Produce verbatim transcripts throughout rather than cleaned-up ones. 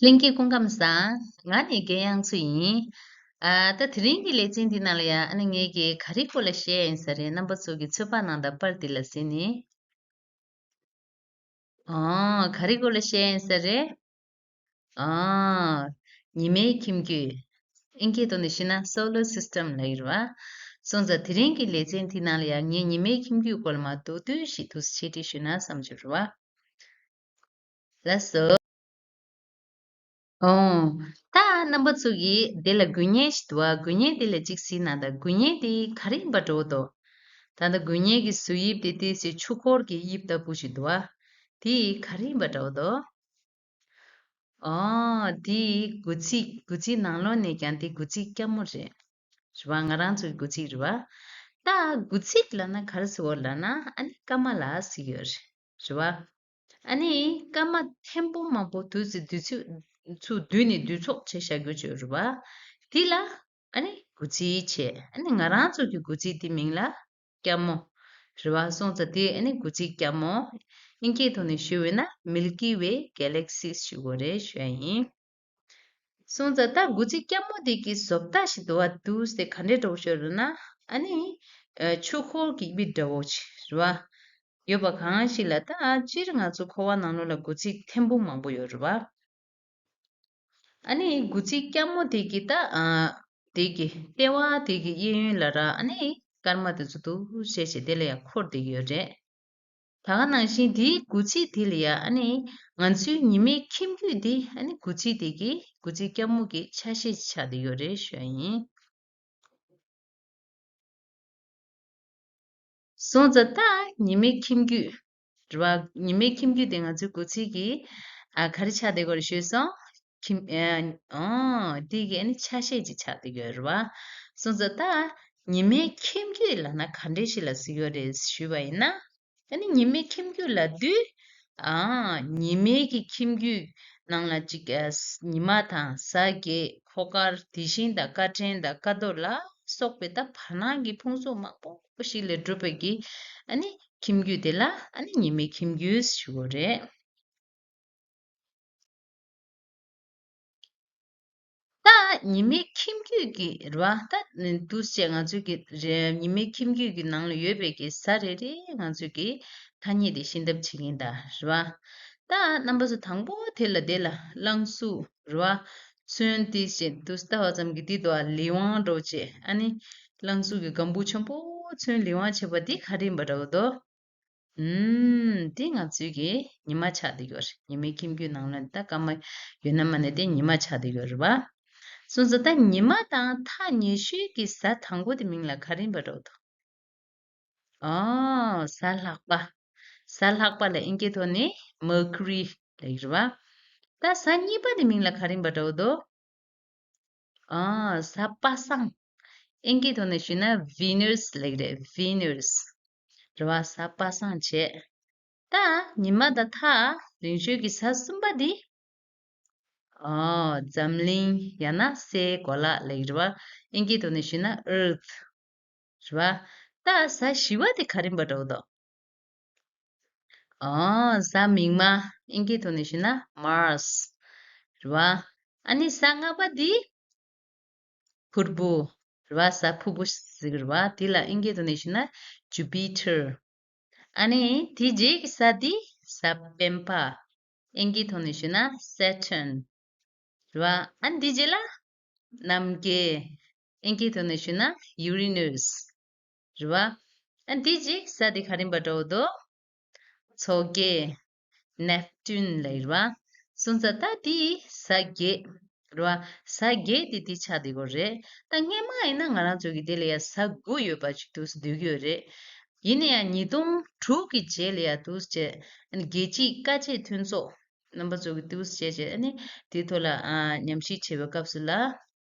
ལྷན་རྒྱས་སྐུ་ཁམས་བཟང་། ང་ནི་རྒན་དབྱངས་མཚོ་ཡིན། ཨ། ད་དེ་རིང་གི་ལེ་ཚན་འདི་ནང་ལ་ཡང་ཨ་ནི་ངས་ཀྱིས་ག་རེ་སྐོར་ལ་བཤད་ཡིན་ས་རེད། རྣམ་པ་ཚོ་གིས་ཚོད་དཔག་གནང་དང་པར་འདི་ལ་གཟིགས་ནི། ཨ། ག་རེ་སྐོར་ལ་བཤད་ཡིན་ས་རེད། ཨ། ཉི་མའི་ཁྱིམ་རྒྱུད། ཨིན་སྐད་ཐོག་ནས་ཞུས་ན་solar system ལབ་ཀྱི་རེད་བ། སོང་ཙང་དེ་རིང་གི་ལེ་ཚན་འདི་ནང་ལ་ཡང་ངས་ཉི་མའི་ཁྱིམ་རྒྱུད་སྐོར་ལ་མར་མདོར་བསྡུས་ཤིག་ཏུ་ཕྱེ་སྒྲིག་ཞུས་ན་བསམ་བྱུང་རེད་བ། ལགས་སོ། ཨོ། ད་རྣམ་པ་ཚོ་གིས་དེ་ལ་དགུན་བརྙན་ཞིག་འདུག་བ། དགུན་བརྙན་དེ་ལ་གཅིག་གཟིགས་གནང་དང་། དགུན་བརྙན་དེ་ག་རེ་ཡིན་པ་འདྲ་བོ་འདུག་ད་ལྟ་དགུན་བརྙན་གྱི་བཟོ་དབྱིབས་དེ་ཏོག་ཙམ་ཆུ་འཁོར་གྱི་དབྱིབས་ལྟ་བུ་ཞིག་འདུག་བ། དེ་ག་རེ་ཡིན་པ་འདྲ་བོ་འདུག་ཨོ། དེ་དགུ་ཚིགས། དགུ་ཚིགས་ནང་ལོགས་ནས་ཀྱང་དེ་དགུ་ཚིགས་སྐྱ་མོ་རེད། རེད་བ། ང་རང་ཚོའི་དགུ་ཚིགས་རེད་བ། ད་དགུ་ཚིགས་ལབ་ན་ག་རེ་ཟེར་བ་ལབ་ན་ཨ་ནི་སྐར་མ་ལ་ཟེར་གྱི་ཡོད་རེད། རེད་བ། ཨ་ནི་སྐར་མ་ཐེར་འབུམ་མང་པོ་དུས་ཚོད་དུས་ཚོད་ཚུར་བསྡུས་ནས་བསྡུས་ཚོགས་བྱས་བཞག་རྒྱུ་ཅིག་ཡོད་རེད་བ། དེ་ལ་ཨ་ནི་དགུ་ཚིགས་བྱས། ཨ་ནི་ང་རང་ཚོ་གི་དགུ་ཚིགས་དེ་མིང་ལ་སྐྱ་མོ་རེད་བ། སོང་ཙང་དེ་ཨ་ནི་དགུ་ཚིགས་སྐྱ་མོ། ཨིན་སྐད་ཐོག་ནས་ཞུས་པ་ཡིན་ན་Milky Way Galaxies ཞུ་དགོས་རེད་ཞུ་ཡ་ཡིན། སོང་ཙང་ད་དགུ་ཚིགས་སྐྱ་མོ་དེ་གི་བཟོ་ལྟ་ཞིག་འདུག་བ། འདུག་སེ་ག་འདྲ་འདྲ་བོ་ཞིག་ཡོད་རེད་ན། ཨ་ནི་ཨ་ཆུ་འཁོར་གྱི་དབྱིབས་འདྲ་བོ་ཅིག་རེད་བ། ཡོད་པ་གང་ཞིག་ལ། ད་སྤྱིར་ང་ཚོ་འཁོར་བ་ནང་ལོགས་ལ་དགུ་ཚིགས་ཐེར་འབུམ་མང་པོ་ཡོད་རེད་བ། ཨ་ནི་དགུ་ཚིགས་སྐྱ་མོ་དེ་གི་ད་ཨ་དེ་གི་ལྟེ་བ་དེ་གི་གཡས་གཡོན་ལ་ར་ཨ་ནི་སྐར་མ་དེ་ཚོ་འདུག་སེ་བྱས་དེ་ལ་ཡང་འཁོར་བསྡད་ཀྱི་ཡོད་རེད། ད་ག་ནང་བཞིན་དེའི་དགུ་ཚིགས་དེ་ལ་ཡང་ཨ་ནི་ང་ཚོའི་ཉི་མའི་ཁྱིམ་རྒྱུད་དེ་ཨ་ནི་དགུ་ཚིགས་དེ་གི་དགུ་ཚིགས་སྐྱ་མོ་གི་ཆ་ཤས་ཤིག་ཆགས་བསྡད་ཡོད་རེད་ཞུ་ཡ་ཡིན། སོང་ཙང་ད་ཉི་མའི་ཁྱིམ་རྒྱུད་རེད་བ། ཉི་མའི་ཁྱིམ་རྒྱུད་དེ་ང་ཚོའི་དགུ་ཚིགས་ཀྱི་ཨ་ག་རེ་ཆགས་བསྡད་ཀྱི་ཡོད་རེད་ཞུས་སོང་། ཁྱིམ་ཨ་ཨོ་དེ་གི་ཨ་ནི་ཆ་ཤས་ཅིག་ཆགས་བསྡད་ཀྱི་ཡོད་རེད་བ། སོང་ཙང་ད་ཉི་མའི་ཁྱིམ་རྒྱུད་ལབ་ན་ག་འདྲ་ཞིག་ལ་ཟེར་གྱི་ཡོད་རེད་ཞུས་པ་ཡིན་ན། ཨ་ནི་ཉི་མའི་ཁྱིམ་རྒྱུད་ལབ་དུས། ཨ། ཉི་མའི་གི་ཁྱིམ་རྒྱུད་ནང་ལ་ཅིག་ཨ་ཉི་མ་དང་གཟའ་བརྒྱད། ཁོག་དཀར། དེ་བཞིན་དང་སྐར་ཕྲན་དང་སྐར་རྡོ་ལ་སོགས་པའི་ད་བར་སྣང་གི་ཕུང་གསོག་མང་པོ་ཞིག་ལས་གྲུབ་པའི་གི་ཨ་ནི་ཁྱིམ་རྒྱུད་དེ་ལ་ཨ་ནི་ཉི་མའི་ཁྱིམ་རྒྱུད་ཞུ་གི་རེད། ད་ཉི་མའི་ཁྱིམ་རྒྱུད་ཀྱི་རེད་བ། ད་འདུག་སེ་ང་ཚོའི་གི་རེ་ཉི་མའི་ཁྱིམ་རྒྱུད་ཀྱི་ནང་ལ་ཡོད་པའི་གི་གཟའ་རེ་རེ་ང་ཚོའི་གི་ཐ་སྙད་དེ་ཤེས་ཐབས་བྱེད་ཀྱིན་གདའ་རེད་བ། ད་རྣམ་པ་ཚོ་དང་པོ་དེ་ལ་དེ་ལ་གླང་གཟུགས་རེད་བ། ཚོན་དེ་བཞིན་དུ་ལྟ་བ་ཙམ་གྱིས་དེ་དུ་ལི་ཝང་འདྲ་བོ་བྱས། ཨ་ནི་གླང་གཟུགས་ཀྱི་སྒམ་པོ་ཆེན་པོ་ཚོན་ལི་ཝང་བྱས་པ་དེ་ག་རེ་ཡིན་པ་འདྲ་བོ་འདུག་ཨུམ། དེ་ང་ཚོའི་གི་ཉི་མ་ཆགས་བསྡད་ཡོད་རེད། ཉི་མའི་ཁྱིམ་རྒྱུད་ནང་ལ་ད་སྐར་མ་ཡོད་ན་མེད་ན་དེ་ཉི་མ་ཆགས་བསྡད་ཡོད་རེད་བ། སོང་ཙང་ད་ཉི་མ་དང་ཐག་ཉེ་ཤོས་ཀྱི་གཟའ་དང་པོ་དེ་མིང་ལ་ག་རེ་ཡིན་པ་འདྲ་བོ་འདུག་ཨོ། གཟའ་ལྷག་པ། གཟའ་ལྷག་པ་ལ་ཨིན་སྐད་ཐོག་ནས་Mercury ལབ་ཀྱི་རེད་བ། ད་གཟའ་གཉིས་པ་དེ་མིང་ལ་ག་རེ་ཡིན་པ་འདྲ་བོ་འདུག་ཨ། གཟའ་པ་སངས། ཨིན་སྐད་ཐོག་ནས་ཞུས་ན་Venus ལབ་ཀྱི་རེད། Venus རེད་བ། གཟའ་པ་སངས་བྱས། ད་ཉི་མ་དང་ཐག་རིང་ཤོས་ཀྱི་གཟའ་གསུམ་པ་འདི། ཨ། འཛམ་གླིང་ཡང་ན་སའི་གོ་ལ་ལབ་ཀྱི་རེད་བ། ཨིན་སྐད་ཐོག་ནས་ཞུས་ན་Earth རེད་བ། ད་གཟའ་བཞི་པ་དེ་ག་རེ་ཡིན་པ་འདྲ་བོ་འདུག་ཨ། གཟའ་མིག་དམར། ཨིན་སྐད་ཐོག་ནས་ཞུས་ན་Mars རེད་བ། ཨ་ནི་གཟའ་ལྔ་པ་འདི་ཕུར་བུ་རེད་བ། གཟའ་ཕུར་བུ་ཟེར་གྱི་རེད་བ། དེ་ལ་ཨིན་སྐད་ཐོག་ནས་ཞུས་ན་Jupiter། ཨ་ནི་དེ་རྗེས་ཀྱི་གཟའ་འདི་གཟའ་སྤེན་པ། ཨིན་སྐད་ཐོག་ནས་ཞུས་ན་Saturn རེད་བ། ཨ་ནི་དེ་རྗེས་ལ་ནམ་རྒྱལ། ཨིན་སྐད་ཐོག་ནས་ཞུས་ན་Uranus རེད་བ། ཨ་ནི་དེ་རྗེས་གཟའ་དེ་ག་རེ་ཡིན་པ་འདྲ་བོ་འདུག་མཚོ་རྒྱལ། Neptune ལབ་ཀྱི་རེད་བ། སོང་ཙང་ད་དེ་གཟའ་བརྒྱད་རེད་བ། གཟའ་བརྒྱད་དེ་དེ་ཆགས་བསྡད་ཡོད་རེད། ད་སྔས་མ་ཡིན་ན་ང་རང་ཚོ་གི་དེ་ལ་ཡ་གཟའ་དགུ་ཡོད་པ་ཅིག་འདུག་སེ་སྡོད་ཀྱི་ཡོད་རེད། ཡིན་ན་ཡང་ཉིས་སྟོང་དྲུག་གི་རྗེས་ལ་ཡ་འདུག་སེ་བྱས། རྒྱལ་སྤྱིའི་དཀའ་སྤྱད་མཐུན་ཚོགས་རྣམ་པ་ཚོ་གི་འདུག་སེ་བྱས་བྱས། ཨ་ནི་དེའི་ཐོག་ལ་ཨ་ཉམས་ཞིབ་བྱེད་པའི་སྐབས་སུ་ལ།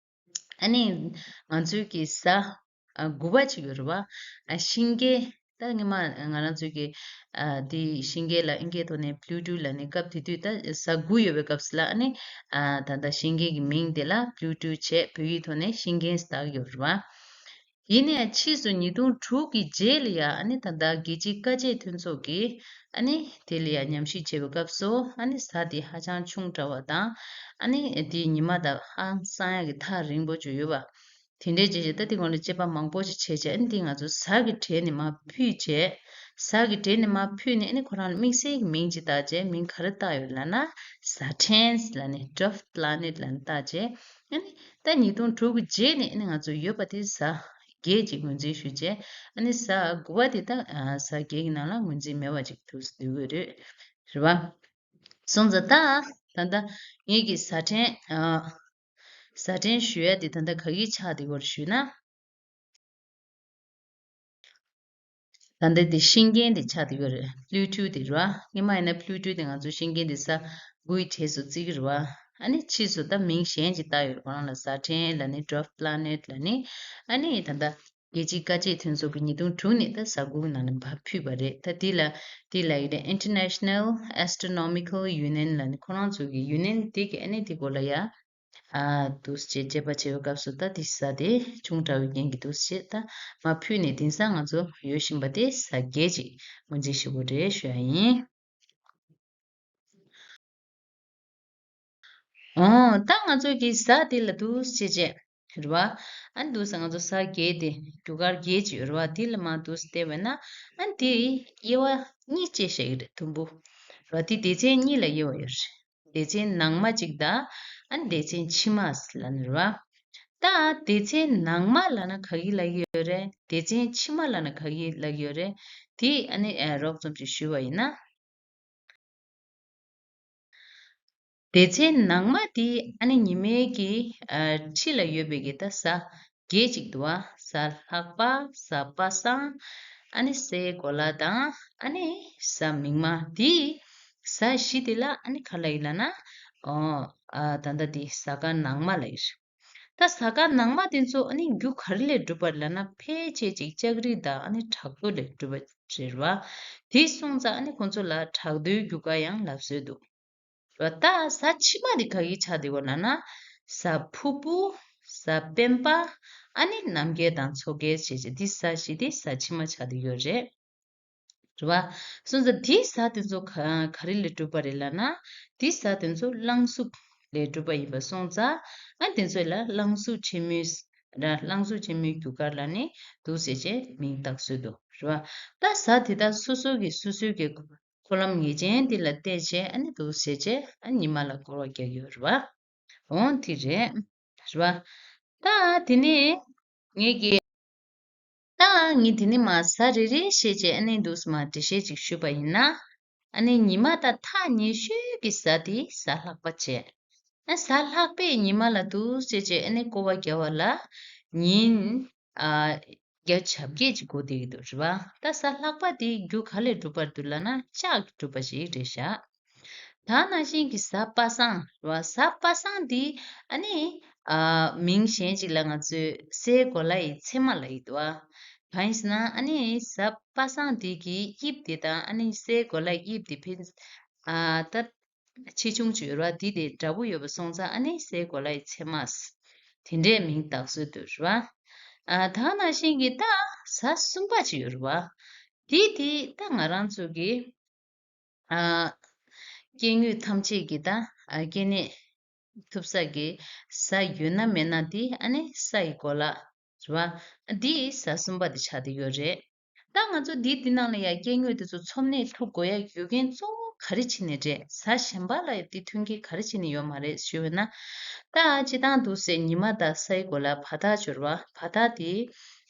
ཨ་ནི་ང་ཚོའི་གི་གཟའ་ཨ་དགུ་པ་ཅིག་ཡོད་རེད་བ། ཨ་ཤིང་རྒྱལ། ད་སྔོན་མ་ང་རང་ཚོའི་གི་ཨ་དེ་ཤིང་རྒྱལ་ལ་ཨིན་སྐད་ཐོག་ནས་Pluto ལབ་ནས། སྐབས་དེ་དུས་ད་གཟའ་དགུ་ཡོད་པའི་སྐབས་སུ་ལ་ཨ་ནི་ཨ་ད་ལྟ་ཤིང་རྒྱལ་གྱི་མིང་དེ་ལ་Pluto བྱས་བོད་ཡིག་ཐོག་ནས་ཤིང་རྒྱལ་ཟེར་བཏགས་ཡོད་རེད་བ། ཡིན་ནའི་ཕྱིས་སུ་ཉིས་སྟོང་དྲུག་གི་རྗེས་ལ་ཡ་ཨ་ནི་ད་ལྟ་རྒྱལ་སྤྱིའི་དཀའ་སྤྱད་མཐུན་ཚོགས་ཀྱིས་ཨ་ནི་དེ་ལ་ཡ་ཉམས་ཞིབ་བྱེད་པའི་སྐབས་སུ་ཨ་ནི་ས་དེ་ཧ་ཅང་ཆུང་དྲགས་པ་དང་ཨ་ནི་དེའི་ཉི་མ་དང་ཧང་སང་ཡག་གི་ཐག་རིང་པོ་ཅིག་ཡོད་པ། དེ་འདྲའི་རྗེས་ཀྱི་ད་དེ་སྒང་ལ་དཔྱད་པ་མང་པོ་ཞིག་བྱས་རྗེས་ཨ་ནི་དེ་ང་ཚོ་གཟའ་གི་གྲས་ནས་མར་ཕུད་རྗེས། གཟའ་གི་གྲས་ནས་མར་ཕུད་ནས་ཨ་ནི་ཁོ་རང་ལ་དམིགས་བསལ་གྱི་མིང་ཅིག་བཏགས་རྗེས་མིང་ག་རེ་བཏགས་ཡོད་ལབ་ན། གཟའ་ཕྲན་ལབ་ནས་Dwarf Planet ལབ་ནས་བཏགས་རྗེས། ཨ་ནི་ད་ཉིས་སྟོང་དྲུག་གི་རྗེས་ནས་ཨ་ནི་ང་ཚོ་ཡོད་པ་དེ་གཟའ་བརྒྱད་ཅིག་ངོས་འཛིན་ཞུས་རྗེས་ཨ་ནི་གཟའ་དགུ་པ་དེ་ད་གཟའ་བརྒྱད་ཀྱི་ནང་ལ་ངོས་འཛིན་མེད་པ་ཅིག་ཏུ་བསྡུ་གི་རེད། རེད་བ། སོང་ཙང་ད་ད་ལྟ་ངེད་ཀྱི་གཟའ་ཕྲན་ཨ། གཟའ་ཕྲན་ཞུ་ཡ་དེ་ད་ལྟ་ག་གི་ཆགས་བསྡད་ཡོད་རེད་ཞུས་ན། ད་ལྟ་དེ་ཤིང་རྐྱེན་དེ་ཆགས་བསྡད་ཡོད་རེད། Pluto དེ་རེད་བ། སྔོན་མ་ཡིན་ན་Pluto དེ་ང་ཚོ་ཤིང་རྐྱེན་དེ་གཟའ་དགུའི་གྲས་སུ་བརྩི་གི་རེད་བ། ཨ་ནི་ཕྱིས་སུ་ད་མིང་གཞན་ཅིག་བཏགས་ཡོད་རེད། ཁོ་རང་ལ་གཟའ་ཕྲན་ལབ་ནི། Dwarf Planet ལབ་ནི། ཨ་ནི་ད་ལྟ་རྒྱལ་སྤྱིའི་དཀའ་སྤྱད་མཐུན་ཚོགས་ཀྱི་ཉིས་སྟོང་དྲུག་ནས་ད་གཟའ་དགུ་གི་ནང་ལ་ཕར་ཕུད་པ་རེད། ད་དེ་ལ་དེ་ལ་ཡོད་དེ་International Astronomical Union ལབ་ནི། ཁོ་རང་ཚོ་གི་ཡུན་ནན་དེ་གི་ཨ་ནི་དེ་སྐོར་ལ་ཡ། ཨ། འདུག་སེ་དཔྱད་པ་བྱེད་པའི་སྐབས་སུ་ད་དེ་གཟའ་དེ་ཆུང་དྲགས་པའི་རྐྱེན་གྱིས་འདུག་སེ་ད་མར་ཕུད་ནས་དེང་སང་ང་ཚོ་ཡོད་བཞིན་པ་དེ་གཟའ་བརྒྱད་ཅིག་ངོས་འཛིན་ཞུ་དགོས་རེད་ཞུ་ཡ་ཡིན། འོ། ད་ང་ཚོ་གི་གཟའ་དེ་ལ་འདུག་སེ་བྱས་རེད་བ། ཨ་ནི་འདུག་སེ་ང་ཚོ་གཟའ་བརྒྱད་དེ་རྒྱུ་སྐར་བརྒྱད་ཅིག་ཡོད་རེད་བ། དེ་ལ་མར་འདུག་སེ་བལྟས་པ་ན་ཨ་ནི་དེ་དབྱེ་བ་གཉིས་བྱས་བཞག་གི་རེད། དུམ་བུ་རེད་བ། དེ་སྡེ་ཚན་གཉིས་ལ་དབྱེ་བ་ཡོད་རེད། སྡེ་ཚན་ནང་མ་གཅིག་དང་ཨ་ནི་སྡེ་ཚན་ཕྱི་མ་ལབ་ནི་རེད་བ། ད་སྡེ་ཚན་ནང་མ་ལབ་ན་ག་གི་ལབ་ཀྱི་ཡོད་རེད། སྡེ་ཚན་ཕྱི་མ་ལབ་ན་ག་གི་ལབ་ཀྱི་ཡོད་རེད། དེ་ཨ་ནི་ཨ། རོབ་ཙམ་ཅིག་ཞུས་པ་ཡིན་ན། སྡེ་ཚན་ནང་མ་དེ་ཨ་ནི་ཉི་མའི་གི་ཨ། འཁྲིས་ལ་ཡོད་པའི་གི་ད་གཟའ་བརྒྱད་ཅིག་འདུག་བ། གཟའ་ལྷག་པ། གཟའ་པ་སངས། ཨ་ནི་སའི་གོ་ལ་དང་ཨ་ནི་གཟའ་མིག་དམར། དེ་གཟའ་བཞི་དེ་ལ་ཨ་ནི་ག་ལབ་ཡིན་ལབ་ན། ཨོ། ཨ། ད་ལྟ་དེ་གཟའ་སྐར་ནང་མ་ལབ་ཡིན། ད་གཟའ་སྐར་ནང་མ་དེ་ཚོ་ཨ་ནི་རྒྱུ་ག་རེ་ལས་གྲུབ་པ་རེད་ལབ་ན། ཕལ་ཆེར་ཅིག་ལྕགས་རིགས་དང་ཨ་ནི་བྲག་རྡོ་ལས་གྲུབ་པ་རེད་བ། དེ་སོང་ཙང་ཨ་ནི་ཁོང་ཚོ་ལ་བྲག་རྡོའི་རྒྱུ་སྐར་ཡང་ལབ་སྲོལ་འདུག་རེད་བ། ད་གཟའ་ཕྱི་མ་དེ་ག་གི་ཆགས་བསྡད་ཡོད་ལབ་ན། གཟའ་ཕུར་བུ། གཟའ་སྤེན་པ། ཨ་ནི་ནམ་རྒྱལ་དང་མཚོ་རྒྱལ་བྱས་བྱས་དེ་གཟའ་བཞི་དེ་གཟའ་ཕྱི་མ་ཆགས་བསྡད་ཡོད་རེད། རེད་བ། སོང་ཙང་དེའི་གཟའ་དེ་ཚོ་ག་ག་རེ་ལས་གྲུབ་པ་རེད་ལབ་ན། དེའི་གཟའ་དེ་ཚོ་རླངས་གཟུགས་ལས་གྲུབ་པ་ཡིན་པ་སོང་ཙང་། ཨ། དེ་ཚོ་ལ་རླངས་གཟུགས་ཆེན་མོའི་ར། རླངས་གཟུགས་ཆེན་མོའི་རྒྱུ་སྐར་ལབ་ནི་འདུག་སེ་བྱས་མིང་བཏགས་སྲོལ་འདུག་རེད་བ། ད་གཟའ་དེ་དག་སོ་སོ་གི་སོ་སོའི་གི་འཁོར་ལམ་ངེས་ཅན་དེ་ལ་བལྟས་བྱས་ཨ་ནི་འདུག་སེ་བྱས་ཨ་ཉི་མ་ལ་སྐོར་བ་རྒྱག་ཡོད་རེད་བ། འོང་དེ་རེད། རེད་བ། ད་དེ་ནས་ངེད་ཀྱི། ད་ངས་དེ་ནས་མར་གཟའ་རེ་རེ་བྱས་བྱས་ཨ་ནི་འདུག་སེ་མར་འགྲེལ་བཤད་ཅིག་ཞུས་པ་ཡིན་ན། ཨ་ནི་ཉི་མ་དང་ཐག་ཉེ་ཤོས་ཀྱི་གཟའ་དེ་གཟའ་ལྷག་པ་བྱས། ཨ། གཟའ་ལྷག་པའི་ཉི་མ་ལ་འདུག་སེ་བྱས་ཨ་ནི་སྐོར་བ་རྒྱག་པ་ལ་ཉིན། ཨ། བརྒྱ་བརྒྱད་ཅིག་འགོར་བསྡད་ཀྱི་འདུག་རེད་བ། ད་གཟའ་ལྷག་པ་དེ་རྒྱུ་ག་ལས་གྲུབ་པ་རེད་འདུག་ལབ་ན་ལྕགས་ཀྱིས་གྲུབ་པ་ཞིག་རེད་ཤག་ད་ནང་བཞིན་གྱི་གཟའ་པ་སངས་རེད་བ། གཟའ་པ་སངས་འདི་ཨ་ནི། ཨ། མིང་གཞན་ཅིག་ལ་ང་ཚོས་སའི་གོ་ལ་ཡི་མཚེ་མ་ལབ་ཀྱི་འདུག་བ། གང་ཡིན་ཟེར་ན་ཨ་ནི་གཟའ་པ་སངས་འདི་གི་དབྱིབས་དེ་དང་ཨ་ནི་སའི་གོ་ལ་དབྱིབས་དེ་ཕན། ཨ། ད་ཆེ་ཆུང་ཅིག་ཡོད་རེད་བ། འདི་དེ་འདྲ་པོ་ཡོད་པ་སོང་ཙང་ཨ་ནི་སའི་གོ་ལ་ཡི་མཚེ་མ། དེ་འདྲའི་མིང་བཏགས་སྲོལ་འདུག་རེད་བ། ཨ། ད་ནང་བཞིན་གྱི་ད་གཟའ་གསུམ་པ་ཅིག་ཡོད་རེད་བ། དེ་དེ་ད་ང་རང་ཚོ་གི། ཨ། སྐྱེ་དངོས་ཐམས་ཅད་ཀྱི་ད། ཨ། སྐྱེ་གནས་ཐུབ་ས་གི་གཟའ་ཡོད་ན་མེད་ན་དེ་ཨ་ནི་ས་ཡི་གོ་ལ་རེད་བ། འདི་གཟའ་གསུམ་པ་དེ་ཆགས་བསྡད་ཡོད་རེད། ད་ང་ཚོ་འདི་འདི་ནང་ལ་ཡ་སྐྱེ་དངོས་དེ་ཚོ་འཚོ་གནས་ཐུབ་དགོས་ཡ་རྒྱུ་རྐྱེན་གཙོ་བོ་ག་རེ་བྱས་ནས་རེད། གཟའ་གཞན་པ་ལ་ཡ་དེ་མཐུན་རྐྱེན་ག་རེ་བྱས་ནས་ཡོད་མ་རེད་ཞུས་པ་ན། ད་སྤྱིར་བཏང་འདུག་སེ་ཉི་མ་དང་སའི་གོ་ལ་བར་ཐག་ཅིག་ཡོད་རེད་བ། བར་ཐག་དེ་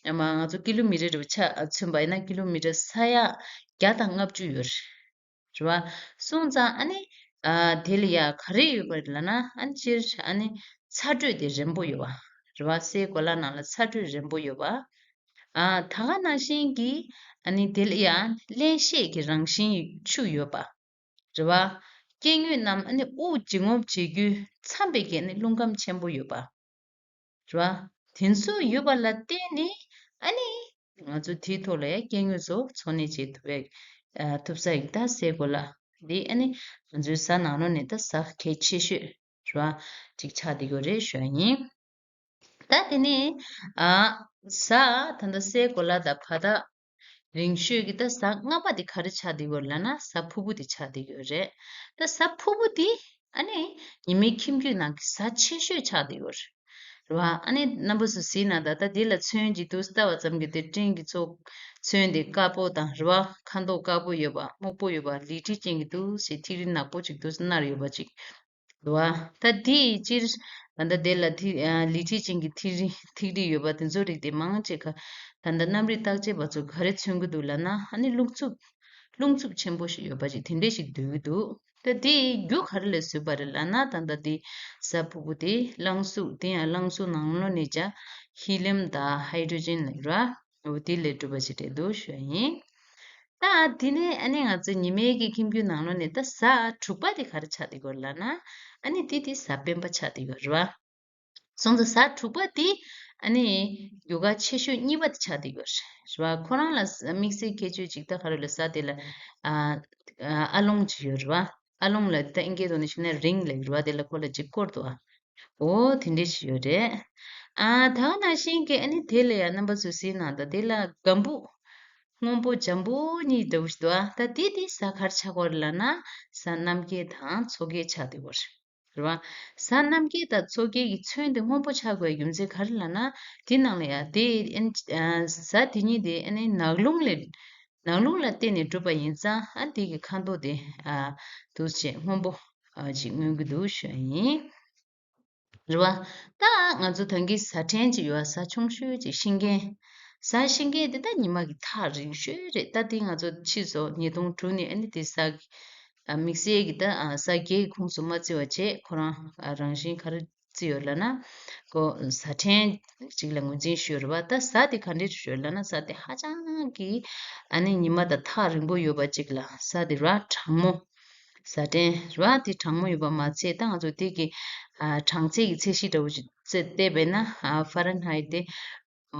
ཨ་མ་ང་ཚོ་ཀི་ལོ་མི་ཊར་རེ་བ་ཆ་མཚོན་པ་ཡིན་ན་ཀི་ལོ་མི་ཊར་ས་ཡ་བརྒྱ་དང་ལྔ་བཅུ་ཡོད་རེད། རེད་བ། སོང་ཙང་ཨ་ནི། ཨ། དེ་ལ་ཡ་ག་རེ་ཡོད་པ་རེད་ལབ་ན་ཨ་ནི་སྤྱིར་ཨ་ནི་ཚ་དྲོད་དེ་རན་པོ་ཡོད་པ། རེད་བ། སའི་གོ་ལ་ནང་ལ་ཚ་དྲོད་རན་པོ་ཡོད་པ། ཨ། ད་ག་ནང་བཞིན་གྱི་ཨ་ནི་དེ་ལ་ཡ་བརླན་གཤེར་གྱི་རང་བཞིན་ཆུ་ཡོད་པ། རེད་བ། སྐྱེ་དངོས་རྣམས་ཨ་ནི་དབུགས་ལྗིད་རྔུབ་བྱེད་རྒྱུ་འཚམ་པའི་གི་ཨ་ནི་རླུང་ཁམས་ཆེན་པོ་ཡོད་པ། རེད་བ། དེ་ཚོ་ཡོད་པ་ལ་བརྟེན་ནས་ཨ་ནི་ང་ཚོ་དེའི་ཐོག་ལ་ཡ་སྐྱེ་དངོས་ཚོ་འཚོ་གནས་བྱེད་ཐུབ་པའི། ཨ། ཐུབ་ས་ཡིན། ད་སའི་གོ་ལ་འདི་ཨ་ནི་ང་ཚོའི་གཟའ་ནང་ལོགས་ནས་ད་གཟའ་གལ་ཆེ་ཤོས་རེད་བ། ཅིག་ཆགས་བསྡད་ཡོད་རེད་ཞུ་ཡ་ཡིན། ད་དེ་ནས་ཨ་གཟའ་ད་ལྟ་སའི་གོ་ལ་དང་བར་ཐག་རིང་ཤོས་ཀྱི་ད་གཟའ་ལྔ་པ་དེ་ག་རེ་ཆགས་བསྡད་ཡོད་ལབ་ན་གཟའ་ཕུར་བུ་དེ་ཆགས་བསྡད་ཡོད་རེད། ད་གཟའ་ཕུར་བུ་དེ་ཨ་ནི་ཉི་མའི་ཁྱིམ་རྒྱུད་ནང་གི་གཟའ་ཆེ་ཤོས་ཆགས་བསྡད་ཡོད་རེད། རེད་བ། ཨ་ནི་རྣམ་པ་ཚོ་གཟིགས་ན་ད་ལྟ་འདི་ལ་ཚོན་གྱི་འདུག་ལྟ་བ་ཙམ་གྱིས་དེ་སྤྲིན་གྱི་ཚོགས་ཚོན་དེ་དཀར་པོ་དང་རེད་བ། ཁ་མདོག་དཀར་པོ་ཡོད་པ་སྨུག་པོ་ཡོད་པ་ལི་ཁྲི་ཅན་གྱི་འདུག་ཞེས་ཐིག་རིས་ནག་པོ་ཅིག་འདུག་མནར་ཡོད་པ་ཅིག་འདུག་བ། ད་འདི་ཡི་སྤྱིར་ད་ལྟ་དེ་ལ་ཐིག་ཨ་ལི་ཁྲི་ཅན་གྱི་ཐིག་རིས་ཐིག་རིས་ཡོད་པ་དེ་ཚོ་རིགས་དེ་མང་ཆེ་ཁ་ད་ལྟ་གནམ་རིག་བརྟག་དཔྱད་པ་ཚོ་ག་རེ་མཚོན་གྱི་འདུག་ལབ་ན་ཨ་ནི་རླུང་འཚུབ་རླུང་འཚུབ་ཆེན་པོ་ཞིག་ཡོད་པ་ཅིག་དེ་འདྲས་ཞིག་འདོད་ཀྱི་འདུག་ད་དེའི་རྒྱུ་ག་རེ་ལས་བཟོས་པ་རེད་ལབ་ན་ད་ལྟ་དེ་གཟའ་ཕུར་བུ་དེ་རླངས་གཟུགས་དེ་ཡང་རླངས་གཟུགས་ནང་ལོགས་ནས་ཀྱང་ཧི་ལིམ་དང་ཧའི་ཌྲོ་ཇན་ལབ་ར་འོ་དེ་ལས་གྲུབ་པ་ཞིག་རེད་འདུག་ཞུ་ཡ་ཡིན། ད་དེ་ནས་ཨ་ནི་ང་ཚོ་ཉི་མའི་གི་ཁྱིམ་རྒྱུད་ནང་ལོགས་ནས་ད་གཟའ་དྲུག་པ་དེ་ག་རེ་ཆགས་བསྡད་ཡོད་ལབ་ན་ཨ་ནི་དེ་དེ་གཟའ་སྤེན་པ་ཆགས་བསྡད་ཡོད་རེད་བ། སོང་ཙང་གཟའ་དྲུག་པ་དེ་ཨ་ནི་རྒྱུ་སྐར་ཆེ་ཤོས་གཉིས་པ་དེ་ཆགས་བསྡད་ཡོད་རེད་བ། ཁོ་རང་ལ་དམིགས་བསལ་ཁྱད་ཆོས་ཅིག་ད་ག་རེ་ལབ་ས་དེ་ལ་ཨ་ཨ་ལོང་ཅིག་ཡོད་རེད་བ། ཨ་ལོང་ལ་ད་ཨིན་སྐད་ཐོག་ནས་ཞུས་ན་རིང་ལབ་ཡོད་རེད་བ། དེ་ལ་ཁོ་ལ་ཅིག་སྐོར་འདུག་ཨ། འོ་དེ་འདྲས་ཞིག་ཡོད་རེད། ཨ་ད་ག་ནང་བཞིན་གྱི་ཨ་ནི་དེ་ལ་ཡང་རྣམ་པ་ཚོས་གཟིགས་ན་ད་དེ་ལ་སྒམ་བུ་སྔོན་པོ་འཇམ་པོ་གཉིས་འདྲ་བོ་ཞིག་འདུག་ཨ། ད་དེ་དེ་གཟའ་ག་རེ་ཆགས་ཀྱི་ཡོད་རེད་ལབ་ན་གཟའ་རྣམ་རྒྱལ་དང་མཚོ་རྒྱལ་ཆགས་བསྡད་ཡོད་རེད། རེད་བ། གཟའ་རྣམ་རྒྱལ་དང་མཚོ་རྒྱལ་གྱི་ཚོན་དེ་སྔོན་པོ་ཆགས་དགོས་རྒྱུ་མཚན་ག་རེ་ལབ་ན། དེ་ནང་ལ་ཡང་དེ་ཨན་ཨ་གཟའ་དེ་གཉིས་དེ་ཨ་ནི་ནག་རླུང་ལས་ནག་རླུང་ལ་བརྟེན་ནས་གྲུབ་པ་ཡིན་ཙང་ཨ་དེ་གི་ཁ་མདོག་དེ་ཨ་འདུག་སེ་སྔོན་པོ་ཨ་ཅིག་མངོན་གྱི་འདུག་ཞུ་ཡ་ཡིན། རེད་བ། ད་ང་ཚོ་ད་གིན་གཟའ་ཕྲན་ཅིག་ཡོད་བ། གཟའ་ཆུང་ཤོས་ཅིག་ཤིང་ཀན། གཟའ་ཤིང་ཀན་དེ་ད་ཉི་མ་གི་ཐག་རིང་ཤོས་རེད། ད་དེ་ང་ཚོ་ཕྱིས་སུ་ཉིས་སྟོང་དྲུག་ནས་ཨ་ནི་དེ་གཟའ་ཨ་དམིགས་བསལ་གྱི་ད་ཨ་གཟའ་བརྒྱད་ཀྱི་ཁོངས་སུ་མ་བརྩི་བ་བྱས། ཁོ་རང་ཨ་རང་བཞིན་ག་རེ་བརྩི་ཡོད་ལབ་ན། ཁོ་གཟའ་ཕྲན་ཅིག་ལ་ངོས་འཛིན་ཞུས་ཡོད་རེད་བ། ད་གཟའ་དེ་ག་འདྲས་ཞུས་ཡོད་ལབ་ན། གཟའ་དེ་ཧ་ཅང་གི་ཨ་ནི་ཉི་མ་དང་ཐག་རིང་པོ་ཡོད་པ་ཅིག་ལ་གཟའ་དེ་ར་གྲང་མོ། གཟའ་ཕྲན་ར་དེ་གྲང་མོ་ཡོད་པ་མ་ཚད། ད་ང་ཚོ་དེ་གི་ཨ་གྲངས་ཚད་ཀྱི་ཚད་གཞི་འདྲ་བོ་ཞིག་བལྟས་པས་ན། ཨ་ཧྥ་རན་ཧའིད་དེ་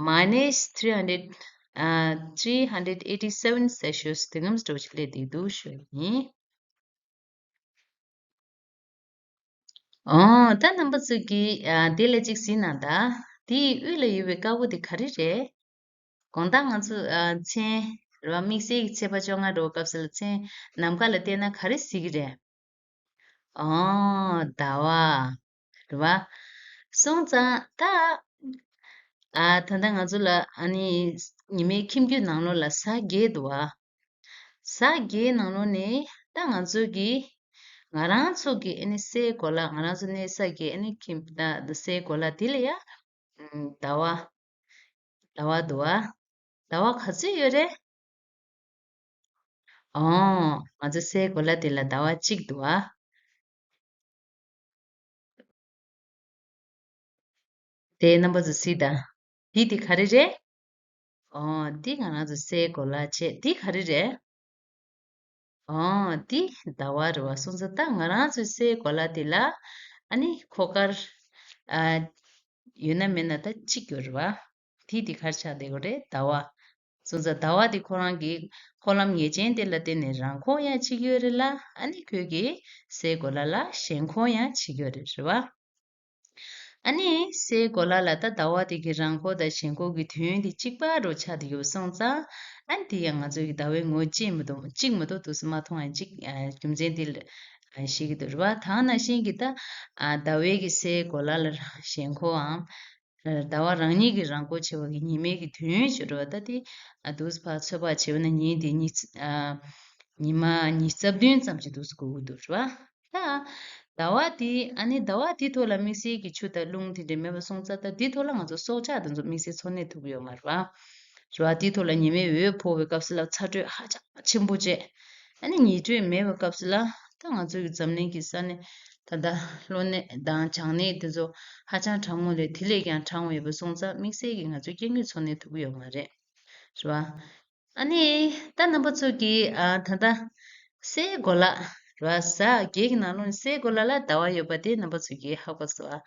མའི་ནས་ཐི་རི་ཧན་ཌེ་ཌི་ཨ་ཐི་རི་ཧན་ཌེ་ཌི་ཨེ་ཊི་སེ་ཝན་སེལ་ཤི་ཡས་དེ་ཙམ་འདྲ་བོ་ཞིག་སླེབས་བསྡད་འདུག་ཞུ་ཡ་ཡིན། ཨོ་ད་རྣམ་པ་ཚོས་ཀྱིས་ཨ་དེ་ལ་ཅིག་གཟིགས་གནང་ད། དེའི་དབུས་ལ་ཡོད་པའི་དཀར་པོ་དེ་ག་རེ་རེད། དགོང་དག་ང་ཚོ་ཨ་མཚན་རེད་བ། དམིགས་བསལ་གྱི་ཚེས་པ་བཅོ་ལྔ་འདྲ་བོ་སྐབས་སུ་ལ་མཚན་ནམ་མཁའ་ལ་བལྟས་ན་ག་རེ་གཟིགས་ཀྱི་རེད། ཨོ་ཟླ་བ་རེད་བ། སོང་ཙང་ད་ཨ་ད་ལྟ་ང་ཚོ་ལ་ཨ་ནི་ཉི་མའི་ཁྱིམ་རྒྱུད་ནང་ལོགས་ལ་གཟའ་བརྒྱད་འདུག་བ། གཟའ་བརྒྱད་ནང་ལོགས་ནས་ད་ང་ཚོ་གི་ང་རང་ཚོ་གི་ཨ་ནི་སའི་གོ་ལ། ང་རང་ཚོ་གནས་ས་གི་ཨ་ནི་ཁྱིམ་ད་སའི་གོ་ལ་དེ་ལ་ཡ་ཟླ་བ་ཟླ་བ་འདུག་བ། ཟླ་བ་ག་ཚོད་ཡོད་རེད། ཨོ་ང་ཚོ་སའི་གོ་ལ་དེ་ལ་ཟླ་བ་གཅིག་འདུག་བ། དེ་རྣམ་པ་ཚོ་གཟིགས་དང་། འདི་དེ་ག་རེ་རེད། ཨོ་འདི་ང་རང་ཚོ་སའི་གོ་ལ་བྱས། འདི་ག་རེ་རེད། ཨོ་འདི་ཟླ་བ་རེད་བ། སོང་ཙང་ད་ང་རང་ཚོའི་སའི་གོ་ལ་དེ་ལ་ཨ་ནི་འཁོར་སྐར་ཨ་ཡོད་ན་མེད་ན་ད་གཅིག་ཡོད་རེད་བ། འདི་དེ་ག་རེ་ཆགས་བསྡད་ཡོད་རེད། ཟླ་བ། སོང་ཙང་ཟླ་བ་དེ་ཁོ་རང་གི་འཁོར་ལམ་ངེས་ཅན་དེ་ལ་བརྟེན་ནས་རང་འཁོར་ཡང་གཅིག་ཡོད་རེད་ལ། ཨ་ནི་ཁོས་ཀྱི་སའི་གོ་ལ་ལ་ཞེན་ཁོག་ཡང་བྱེད་ཀྱི་ཡོད་རེད། རེད་བ། ཨ་ནི་སའི་གོ་ལ་ལ་ད་ཟླ་བ་དེ་གི་རང་འཁོར་དང་ཞེན་ཁོག་གི་དུས་ཡུན་དེ་གཅིག་པ་རུ་ཆགས་བསྡད་ཡོད་སོང་ཙང་། ཨ་ནི་དེ་ཡང་ང་ཚོ་གི་ཟླ་བའི་ངོ་གཅིག་མ་གཏོགས་གཅིག་མ་གཏོགས་དུས་སུ་མ་མཐོང་ཡང་གཅིག་ཨ་རྒྱུ་མཚན་དེ་ལ་ཨ་ཤེས་ཀྱི་འདུག། རེད་བ། ད་ག་ནང་བཞིན་གྱི་ད་ཨ་ཟླ་བའི་གི་སའི་གོ་ལ་ལ་ཞེན་ཁོག་ཨང་ཟླ་བ་རང་ཉིད་ཀྱི་རང་འཁོར་བྱེད་པ་གི་ཉི་མའི་གི་དུས་ཡུན་ཞིག་རེད་བ། ད་དེ་ཨ་དུས་ཕར་ཚོད་དཔག་བྱས་པ་ན་ཉིན་དེ་ཉི་ཚེ་ཨ་ཉི་མ་ཉི་ཤུ་རྩ་བདུན་ཙམ་ཞིག་དུས་སུ་འགོར་གི་འདུག། རེད་བ། ད་ཟླ་བ་དེ་ཨ་ནི་ཟླ་བ་དེ་ཐོག་ལ་དམིགས་བསལ་གྱི་ཆུ་དང་རླུང་དེ་འདྲ་མེད་པ་སོང་ཙང་། ད་དེ་ཐོག་ལ་ང་ཚོ་སྲོག་ཆགས་དེ་ཚོ་དམིགས་བསལ་འཚོ་གནས་ཐུབ་ཀྱི་ཡོད་མ་རེད་བ། རེད་བ། དེ་ཐོག་ལ་ཉི་མའི་འོད་ཕོག་པའི་སྐབས་སུ་ལ་ཚ་དྲོད་ཧ་ཅང་ཆེན་པོ་བྱས། ཨ་ནི་ཉི་དྲོད་མེད་པའི་སྐབས་སུ་ལ་ད་ང་ཚོ་གི་འཛམ་གླིང་གི་ས་གནས་ད་ལྟ་གློ་ནད་དང་གྱང་ནད་དེ་ཚོ་ཧ་ཅང་གྲང་མོ་རེད། དེ་ལས་ཀྱང་གྲང་བ་ཡོད་པ་སོང་ཙང་དམིགས་བསལ་གྱི་ང་ཚོ་སྐྱེ་དངོས་འཚོ་གནས་ཐུབ་ཀྱི་ཡོད་མ་རེད། རེད་བ། ཨ་ནི་ད་རྣམ་པ་ཚོ་གིས་ཨ་ད་ལྟ་སའི་གོ་ལ་རེད་བ། གཟའ་བརྒྱད་ཀྱི་ནང་ལོགས་ནས་སའི་གོ་ལ་ལ་ཟླ་བ་ཡོད་པ་དེ་རྣམ་པ་ཚོ་གིས་ཧ་གོ་སོང་ཨ།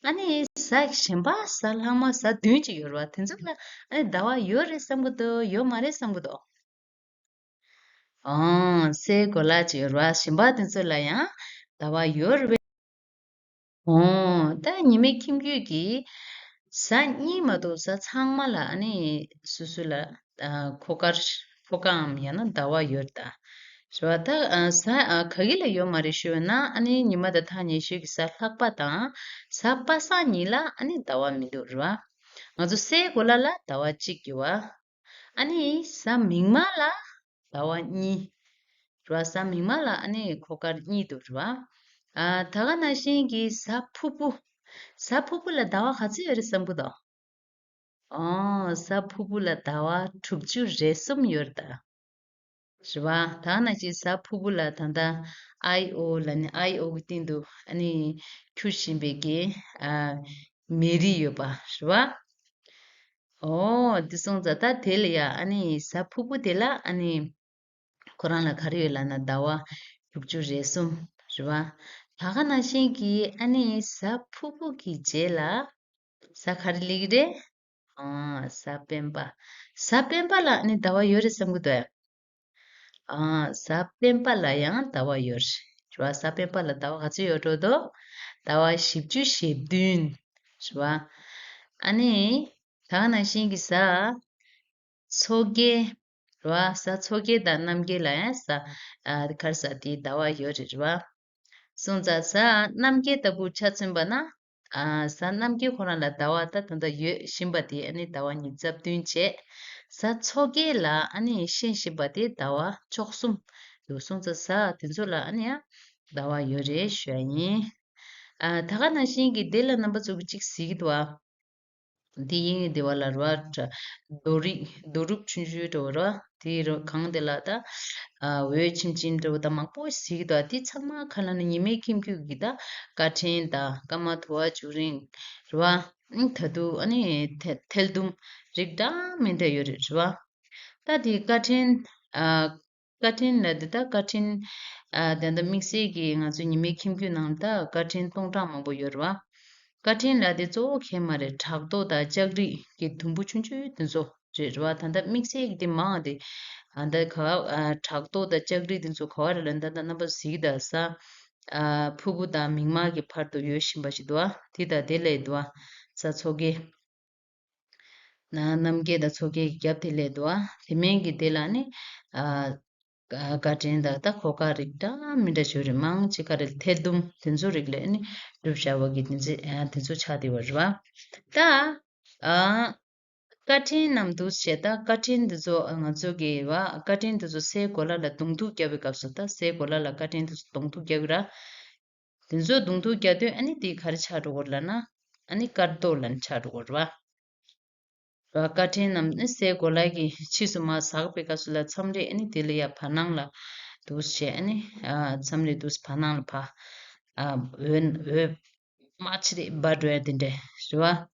ཨ་ནི་གཟའ་གཞན་པ་གཟའ་ལྷག་མ་གཟའ་བདུན་ཅིག་ཡོད་རེད་བ། དེ་ཚོ་ལ་ཨ་ནི་ཟླ་བ་ཡོད་རེད་བསམ་གི་འདུག། ཡོད་མ་རེད་བསམ་གི་འདུག། ཨང་། སའི་གོ་ལ་ཅིག་ཡོད་རེད་བ། གཞན་པ་དེ་ཚོ་ལ་ཡང་ཟླ་བ་ཡོད་རེད་བས། ཨོ། ད་ཉི་མའི་ཁྱིམ་རྒྱུད་ཀྱི་ གཟའ་གཉིས་མ་གཏོགས་གཟའ་ཚང་མ་ལ་ཨ་ནི་སོ་སོ་ལ་ཨ་འཁོར་སྐར་འཁོར་སྐརའམ་ཡང་ན་ཟླ་བ་ཡོད་རེད་ད། རེད་བ། ད་ཨ་གཟའ་ཨ་ག་གི་ལ་ཡོད་མ་རེད་ཞུས་ན། ཨ་ནི་ཉི་མ་དང་ཐག་ཉེ་ཤོས་ཀྱི་གཟའ་ལྷག་པ་དང་གཟའ་པ་སངས་ཉིན་ལ་ཨ་ནི་ཟླ་བ་མི་འདུག་རེད་བ། ང་ཚོ་སའི་གོ་ལ་ལ་ཟླ་བ་གཅིག་ཡོད་བ། ཨ་ནི་གཟའ་མིག་དམར་ལ་ཟླ་བ་གཉིས། རེད་བ། གཟའ་མིག་དམར་ལ་ཨ་ནི་འཁོར་སྐར་གཉིས་འདུག་རེད་བ། ཨ་ད་ག་ནང་བཞིན་གྱི་གཟའ་ཕུར་བུ། གཟའ་ཕུར་བུ་ལ་ཟླ་བ་ག་ཚོད་ཡོད་རེད་བསམ་གྱི་འདུག་ཨོ། གཟའ་ཕུར་བུ་ལ་ཟླ་བ་དྲུག་ཅུ་རེ་གསུམ་ཡོད་རེད་ད། རེད་བ། ད་ག་ནང་བཞིན་གཟའ་ཕུར་བུ་ལ་ད་ལྟ་ཨའི་ཨོ་ལ་ནི་ཨའི་ཨོ་གི་སྟེང་དུ་ཨ་ནི་འཁྱུ་བཞིན་པའི་གི་ཨ་མེ་རི་ཡོད་པ་རེད་བ། ཨོ། འདི་སོང་ཙང་ད་དེ་ལ་ཡ་ཨ་ནི་གཟའ་ཕུར་བུ་དེ་ལ་ཨ་ནི་ཁོ་རང་ལ་ག་རེ་ཡོད་ལབ་ན་ཟླ་བ་དྲུག་ཅུ་རེ་གསུམ་རེད་བ། ད་ག་ནང་བཞིན་གྱི་ཨ་ནི་གཟའ་ཕུར་བུ་གི་རྗེས་ལ་གཟའ་ག་རེ་སླེབས་ཀྱི་རེད། ཨ་གཟའ་སྤེན་པ། གཟའ་སྤེན་པ་ལ་ཨ་ནི་ཟླ་བ་ཡོད་རེད་བསམ་གྱི་འདུག་ཨ་གཟའ་སྤེན་པ་ལ་ཡང་ཟླ་བ་ཡོད་རེད་བ། གཟའ་སྤེན་པ་ལ་ཟླ་བ་ག་ཚོད་ཡོད་འགྲོ་འདུག་ཟླ་བ་བཞི་བཅུ་ཞེ་བདུན་རེད་བ། ཨ་ནི་ད་ག་ནང་བཞིན་གྱི་གཟའ་མཚོ་རྒྱལ་རེད་བ། གཟའ་མཚོ་རྒྱལ་དང་རྣམ་རྒྱལ་ལ་ཡང་གཟའ་ཨ་ག་རེ་ཟེར་དེའི་ཟླ་བ་ཡོད་རེད་བ། སོང་ཙང་གཟའ་རྣམ་རྒྱལ་ལྟ་བུ་ཆ་མཚོན་པ་ན། ཨ་གཟའ་རྣམ་རྒྱལ་ཁོ་རང་ལ་ཟླ་བ་ད་ད་ལྟ་ཡོད་བཞིན་པ་དེ་ཨ་ནི་ཟླ་བ་ཉི་ཤུ་རྩ་བདུན་བྱས། གཟའ་མཚོ་རྒྱལ་ལ་ཨ་ནི་ཤེས་བཞིན་པ་དེ་ཟླ་བ་བཅུ་གསུམ་འདུག་སོང་ཙང་གཟའ་དེ་ཚོ་ལ་ཨ་ནི་ཡང་ཟླ་བ་ཡོད་རེད་ཞུ་ཡ་ཡིན། ཨ་ད་ག་ནང་བཞིན་གྱི་དེ་ལ་རྣམ་པ་ཚོ་གི་གཅིག་གཟིགས་འདུག་ཨ། འདི་ཡིན་འདི་བ་ལ་ར་བ་རྡོ་རིགས་རྡོ་རུབ་ཆུང་ཆུང་འདྲ་བོ་ར་བ། དེའི་རོ་གང་དེ་ལ་ད་ཨ་འོད་ཆེམ་ཆེམ་འདྲ་བོ་ད་མང་པོ་གཟིགས་འདུག་འདི་ཚང་མ་ག་ལ་ནི་ཉི་མའི་ཁྱིམ་རྒྱུད་ཀྱི་ད་སྐར་ཕྲན་དང་སྐར་མ་དུ་བ་འབྱུང་རིམ་ར་བ། ཨང་ད་དུ་ཨ་ནི་ཐེ་ཐལ་དུམ་རིགས་འདྲ་མི་འདྲ་ཡོད་རེད་ར་བ། ད་དེ་སྐར་ཕྲན་ཨ། སྐར་ཕྲན་ལ་འདི་ལྟ་སྐར་ཕྲན། ཨ་ད་ལྟ་དམིགས་བསལ་གྱི་ང་ཚོ་ཉི་མའི་ཁྱིམ་རྒྱུད་ནང་ལ་ད་སྐར་ཕྲན་སྟོང་ཕྲག་མང་པོ་ཡོད་རེད་བ། སྐར་ཕྲན་ལ་དེ་གཙོ་བོ་གང་ཡང་མ་རེད། ཕྲག་དོག་དང་ལྕགས་རིགས་ཀྱི་དུམ་བུ་ཆུང་ཆུང་དེ་ཚོ་རེད་རེད་བ། ད་ལྟ་དམིགས་བསལ་གྱི་དེ་མང་བ་དེ། ཨ་ད་ག་ཨ་ཕྲག་དོག་དང་ལྕགས་རིགས་དེ་ཚོ་ག་བ་རེད་ལབ་ན་ད་ལྟ་རྣམ་པ་གཟིགས་དང་གཟའ་ཨ་ཕུར་བུ་དང་མིག་དམར་གྱི་བར་དུ་ཡོད་བཞིན་པ་ཞིག་འདུག་བ། དེ་དང་དེ་ལས་འདུག་བ། གཟའ་མཚོ་རྒྱལ། ན་རྣམ་རྒྱལ་དང་མཚོ་རྒྱལ་གྱི་རྒྱབ་དེ་ལས་འདུག་ཨ། དེ་མིན་གྱི་དེ་ལ་ནི། ཨ་ཀ་སྐར་ཕྲན་དང་ད་འཁོར་སྐར་རིགས་འདྲ་མི་འདྲ་ཞིག་རེད། མང་ཆེ་ག་རེ་ཐལ་དུམ་དེ་ཚོ་རིགས་ལས་ནི་གྲུབ་བཞག་པ་གི་དེ་ཚོ་ཨ་དེ་ཚོ་ཆགས་བསྡད་པ་རེད་བ། ད་ཨ་སྐར་ཕྲན་རྣམས་འདུག་བྱས། ད་སྐར་ཕྲན་འདི་ཚོ་ང་ཚོ་གི་བ་སྐར་ཕྲན་འདི་ཚོ་སའི་གོ་ལ་ལ་གདོང་ཐུག་བརྒྱབ་པའི་སྐབས་སུ། ད་སའི་གོ་ལ་ལ་སྐར་ཕྲན་འདི་ཚོ་གདོང་ཐུག་བརྒྱབ་ཀྱི་ར། དེ་ཚོ་གདོང་ཐུག་བརྒྱབ་དུས་ཨ་ནི་དེ་ག་རེ་ཆགས་འགྲོ་གི་རེད་ལབ་ན། ཨ་ནི་སྐར་རྡོག་ལབ་ནས་ཆགས་འགྲོ་གི་རེད་བ། སྐར་ཕྲན་རྣམས་ནི་སའི་གོ་ལ་གི་ཕྱིས་སུ་མར་ཟགས་པའི་སྐབས་སུ་ལ་མཚམས་རེ་ཨ་ནི་དེ་ལ་ཡ་བར་སྣང་ལ་འདུག་བྱས། ཨ་ནི་ཨ་མཚམས་རེ་འདུག་བར་སྣང་ལ་ཕར་ཨ་འོད་འོད་དམར་ཆེ་རེ་འབར་འགྲོ་ཡ་དེ་འདྲ་རེད་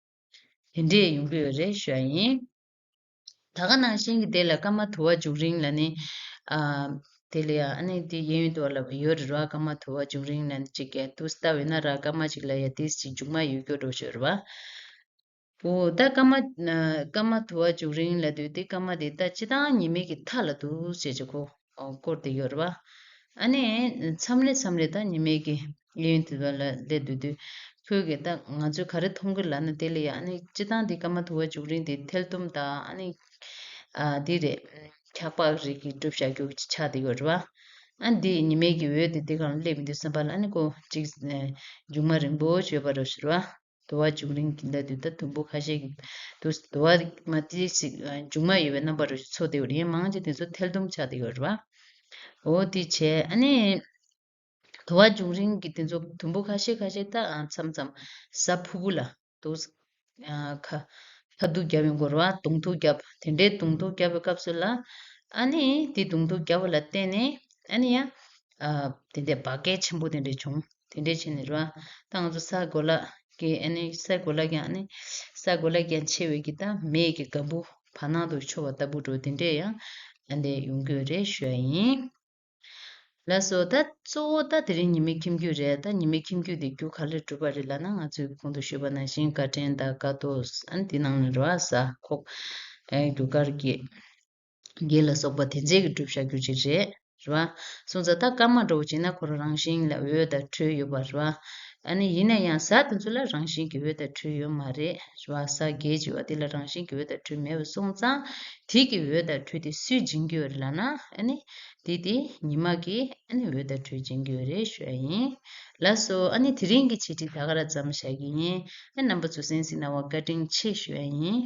བ། དེ་འདྲས་ཡོང་གི་ཡོད་རེད་ཞུ་ཡ་ཡིན། ད་ག་ནང་བཞིན་གྱི་དེ་ལ་སྐར་མ་དུ་བ་འབྱུང་རིང་ལ་ནི། ཨ་དེ་ལ་ཡ་ཨ་ནི་དེ་གཡས་གཡོན་དུ་བ་ལ་ཡོད་རེད་བ། སྐར་མ་དུ་བ་འབྱུང་རིང་ལ་ནི་གཅིག་གས་དུ་ལྟ་བས་ན་ར་སྐར་མ་གཅིག་ལ་ཡ་དེ་གཅིག་མཇུག་མ་ཡོད་རྒྱུ་འགྲོ་ཤོར་བ། འོ་ད་སྐར་མ་ཨ་སྐར་མ་དུ་བ་འབྱུང་རིང་ལ་དུས་དེ་སྐར་མ་དེ་ད་སྤྱི་བཏང་ཉི་མའི་གི་མཐའ་ལ་འདུག་བྱས་ཀྱི་གོ་ཨོ་སྐོར་དེ་ཡོད་རེད་བ། ཨ་ནི་མཚམས་རེ་མཚམས་རེ་ད་ཉི་མའི་གི་གཡས་གཡོན་དེ་བ་ལ་སླེབས་དུས་དུས་ཁོས་གི་ད་ང་ཚོས་ག་རེ་མཐོང་གི་ལབ་ན། དེ་ལ་ཡ་ཨ་ནི་སྤྱི་བཏང་དེ་སྐར་མ་དུ་བ་འབྱུང་རིང་དེ་ཐལ་དུམ་དང་ཨ་ནི་ཨ་དེ་རེད། འཁྱག་པ་རིགས་ཀྱི་གྲུབ་བཞག་རྒྱུ་ཆགས་བསྡད་ཡོད་རེད་བ། ཨ་འདི་ཉི་མའི་གི་འོད་དེ་དེ་གང་སླེབས་མི་འདུག་བསམ་པ་ལ་ཨ་ནི་ཁོ་གཅིག་མཇུག་མ་རིང་པོ་བྱས་པ་རེད་ཟེར་བ། དུ་བ་འབྱུང་རིང་གི་ལ་དུས་ད་དུམ་བུ་ཁ་ཤས་ཀྱི་དུ་དུ་བ་མ་ཏི་ཞིག་མཇུག་མ་ཡོད་པའི་རྣམ་པ་རུ་ཚོ་དེ་ཡོད་རེད། མང་ཆེ་དེ་ཚོ་ཐལ་དུམ་ཆགས་དེ་ཡོད་རེད་བ། འོ་དེ་བྱས་ཨ་ནི་དུ་བ་འབྱུང་རིང་གི་དེ་ཚོ་དུམ་བུ་ཁ་ཤས་ཁ་ཤས་ད་མཚམས་མཚམས་གཟའ་ཕུར་བུ་ལ་དུ་ཁ་ཁ་ཐུག་བརྒྱབ་ཡོང་གི་རེད་བ། གདོང་ཐུག་བརྒྱབ། དེ་འདྲའི་གདོང་ཐུག་བརྒྱབ་པའི་སྐབས་སུ་ལ་ཨ་ནི་དེ་གདོང་ཐུག་བརྒྱབ་པ་ལ་བརྟེན་ནས་ཨ་ནི་ཡང་དེ་འདྲའི་འབར་གས་ཆེན་པོ་དེ་འདྲ་བྱུང་། དེ་འདྲས་བྱས་ནས་རེད་བ། ད་ང་ཚོ་ས་གོ་ལ་གི་ཨ་ནི་ས་གོ་ལ་གི་ཨ་ནི་ས་གོ་ལ་གི་ཆེ་བའི་གི་ད་མེ་གི་གམ་བུ་བར་སྣང་དུ་འཕྱོ་བ་ལྟ་བུ་འགྲོ་དེ་འདྲས་ཡང་ཨ་འདྲས་ཡོང་གི་ཡོད་རེད་ཞུ་ཡ་ཡིན། ལགས་སོ། ད་གཙོ་བོ་ད་དེ་རིང་ཉི་མའི་ཁྱིམ་རྒྱུད་རེད། ད་ཉི་མའི་ཁྱིམ་རྒྱུད་དེ་རྒྱུ་ག་ལས་གྲུབ་པ་རེད་ལབ་ན། ང་ཚོས་གོང་དུ་ཞུས་པ་ནང་བཞིན་སྐར་ཕྲན་དང་སྐར་རྡོ་ཨ་ནི་དེ་ནང་ནས་རེད་བ། གཟའ་ཁོག་ཨ་རྒྱུ་སྐར་གྱི་རྒྱན་ལ་སོགས་པ་དེ་ཚོ་གིས་གྲུབ་བཞག་རྒྱུ་ཅིག་རེད། རེད་བ། སོང་ཙང་ད་སྐར་མ་འདྲ་བོ་བྱས་ན་ཁོ་རང་རང་བཞིན་ལ་འོད་དང་དྲོད་ཡོད་པ་རེད་བ། ཨ་ནི་ཡིན་ན་ཡང་གཟའ་དེ་ཚོ་ལ་རང་བཞིན་གྱི་འོད་དང་དྲོད་ཡོད་མ་རེད། རེད་བ། གཟའ་བརྒྱད་ཅིག་ཡོད་པ་དེ་ལ་རང་བཞིན་གྱི་འོད་དང་དྲོད་མེད་པ་སོང་ཙང་དེ་གི་འོད་དང་དྲོད་དེ་སུས་སྦྱིན་གྱི་ཡོད་རེད་ལབ་ན། ཨ་ནི་དེ་དེ་ཉི་མ་གི་ཨ་ནི་འོད་དང་དྲོད་སྦྱིན་གྱི་ཡོད་རེད་ཞུ་ཡ་ཡིན། ལགས་སོ། ཨ་ནི་དེ་རིང་གི་འཆད་ཁྲིད་ད་ག་རང་མཚམས་བཞག་གི་ཡིན། ཨ། རྣམ་པ་ཚོ་གསན་གཟིགས་གནང་བར་བཀའ་དྲིན་ཆེ་ཞུ་ཡ་ཡིན།